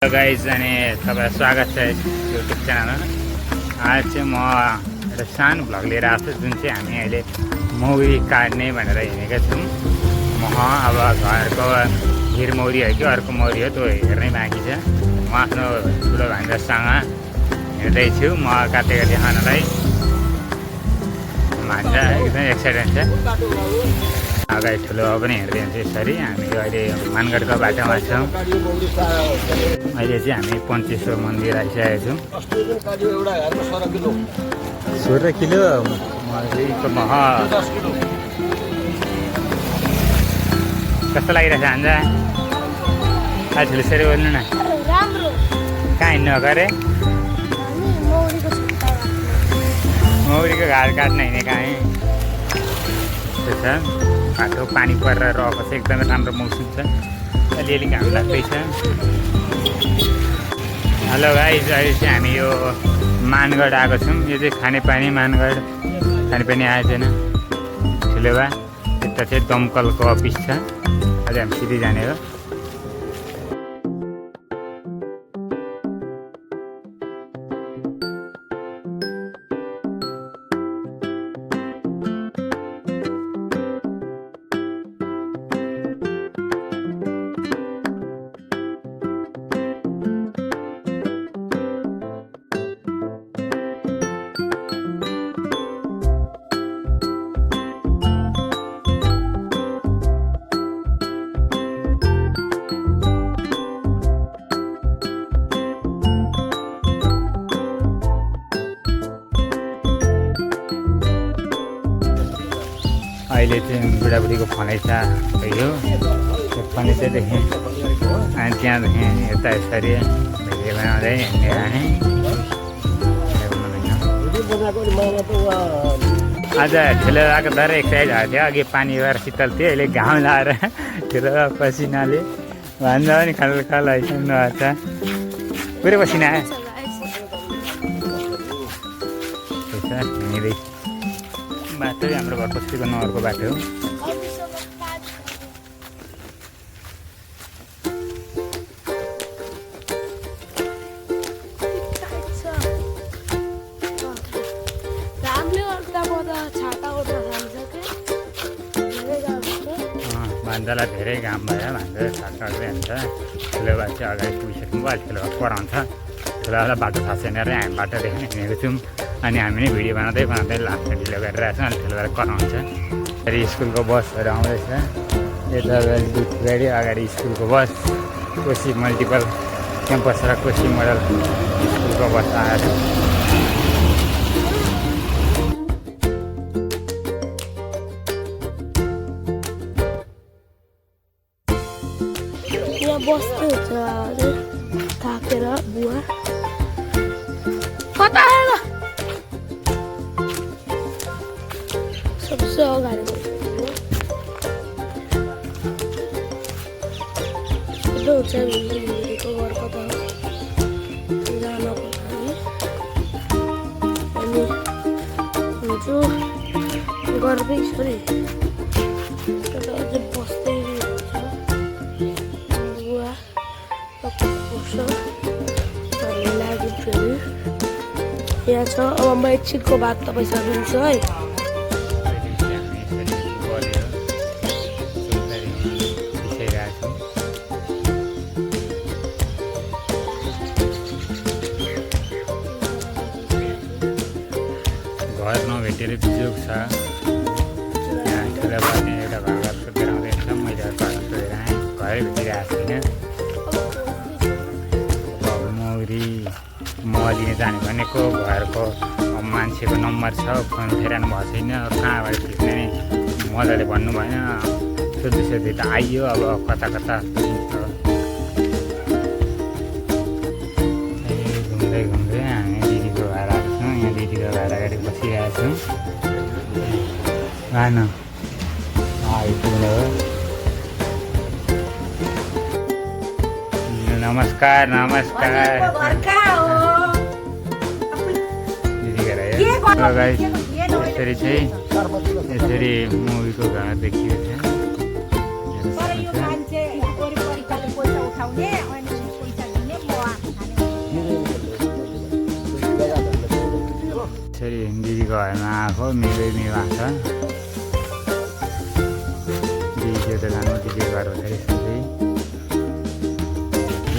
Hello guys अनि तपाईँलाई स्वागत छ युट्युब च्यानलमा। आज चाहिँ म एउटा सानो भ्लग लिएर आएको छु, जुन चाहिँ हामी अहिले मौरी काट्ने भनेर हिँडेका छौँ। अब घरको हिर मौरी हो कि अर्को मौरी हो त्यो हेर्नै बाँकी छ। म आफ्नो ठुलो भान्जासँग हिँड्दैछु, म काट्दै काट्दै खानलाई। भान्जा एकदम एक्साइटेड छ। अगाडि ठुलो पनि हिँड्दै हुन्छ यसरी। हामी अहिले मानगढको बाटोमा छौँ। अहिले चाहिँ हामी पञ्चेश्वर मन्दिर आइसकेको छौँ। 16 किलो मौरीको मह कस्तो लागिरहेछ भान्जा? ठुलो यसरी बोल्नु न। कहाँ हिँड्नु भएको अरे? मौरीको घाट काट्न हिँडेको हामी। त्यस्तो छ बाटो, पानी परेर रहेको छ, एकदमै राम्रो मौसम छ। अलिअलि घाम लाग्दैछ। हेलो गाइज, अहिले चाहिँ हामी यो मानगढ आएको छौँ। यो चाहिँ खानेपानी मानगढ खानेपानी आएको छैन ठुलो भए। यता चाहिँ दमकलको अफिस छ। अहिले हामी सिधै जाने हो। अहिले चाहिँ बुढाबुढीको फलैसा भयो। त्यो फलैसा देखेँ अनि त्यहाँदेखि यता यसरी भिडियो बनाउँदै हिँडेर आएँ। आज ठुलो आएको दर एक्सर्साइज भएको थियो। अघि पानी भएर शीतल थियो, अहिले घाम लाएर ठुलो पसिनाले भान्जा पनि खाल आइसक्नु भएको छ। पुरै पसिना आयो। हिँड्दै बाटो हाम्रो घर बस्तीको नगरको बाटो हो। भान्जालाई धेरै घाम भयो, भान्जा छाट्दै हुन्छ। ठुलो भए चाहिँ अगाडि पुगिसक्नु भयो। अहिले ठुलो कराउँछ। ठुलोलाई बाटो थाहा छैन र हामी बाटोदेखि हिँडेको छौँ। अनि हामी नै भिडियो बनाउँदै लास्टमा ढिलो गरिरहेको छौँ। अनि ठुलोबाट कराउँछ। फेरि स्कुलको बसहरू आउँदैछ। यता दुध गाडी, अगाडि स्कुलको बस, कोशी मल्टिपल क्याम्पस र कोशी मोडल स्कुलको बस आएर बस्दै हुन्छ अरे थाकेर बुवा कता आएर सबसे अगाडि हुन्छ हिँडेको घर कता हो जानको लागि। अनि हुन्छु गर्दै छोरी अझै बस्दै यहाँ छ। अब म एकछिनको बाद तपाईँसँग दिन्छु है। घर नभेटेर बिजोग छ। यहाँ ठुलो बाजे एउटा घर सोधेर आउँदैछ। मैले घर सोधेर आएँ, घरै भेटिरहेको छैन। मौरी मह लिन जाने भनेको घरको मान्छेको नम्बर छ, फोन फेराउनु भएको छैन। कहाँबाट खिच्ने मजाले भन्नु भएन। सोध्दै त आइयो। अब कता घुम्दै हामी दिदीको घर आएको छौँ। यहाँ दिदीको घर अगाडि बसिरहेको छौँ। गानु आइपुग्नु हो। नमस्कार नमस्कार। दिदी घर आयो। यसरी चाहिँ यसरी मौरीको घर देखिएको छ। छोरी दिदीको घरमा आएको मेरो छ दिदीको दोकानमा दिदी घर हुँदै सधैँ।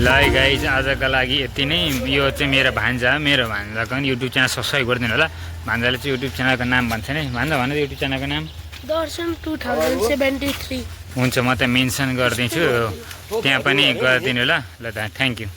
ल गाइज आजका लागि यति नै। यो चाहिँ मेरो भान्जाको पनि युट्युब च्यानल सब्सक्राइब गरिदिनु होला। भान्जाले चाहिँ युट्युब च्यानलको नाम भन्छ नि, भान्जा भन युट्युब च्यानलको नाम दर्शन 2073 हुन्छ, म त मेन्सन गरिदिन्छु, त्यहाँ पनि गरिदिनु ल। ल त थ्याङ्क यू।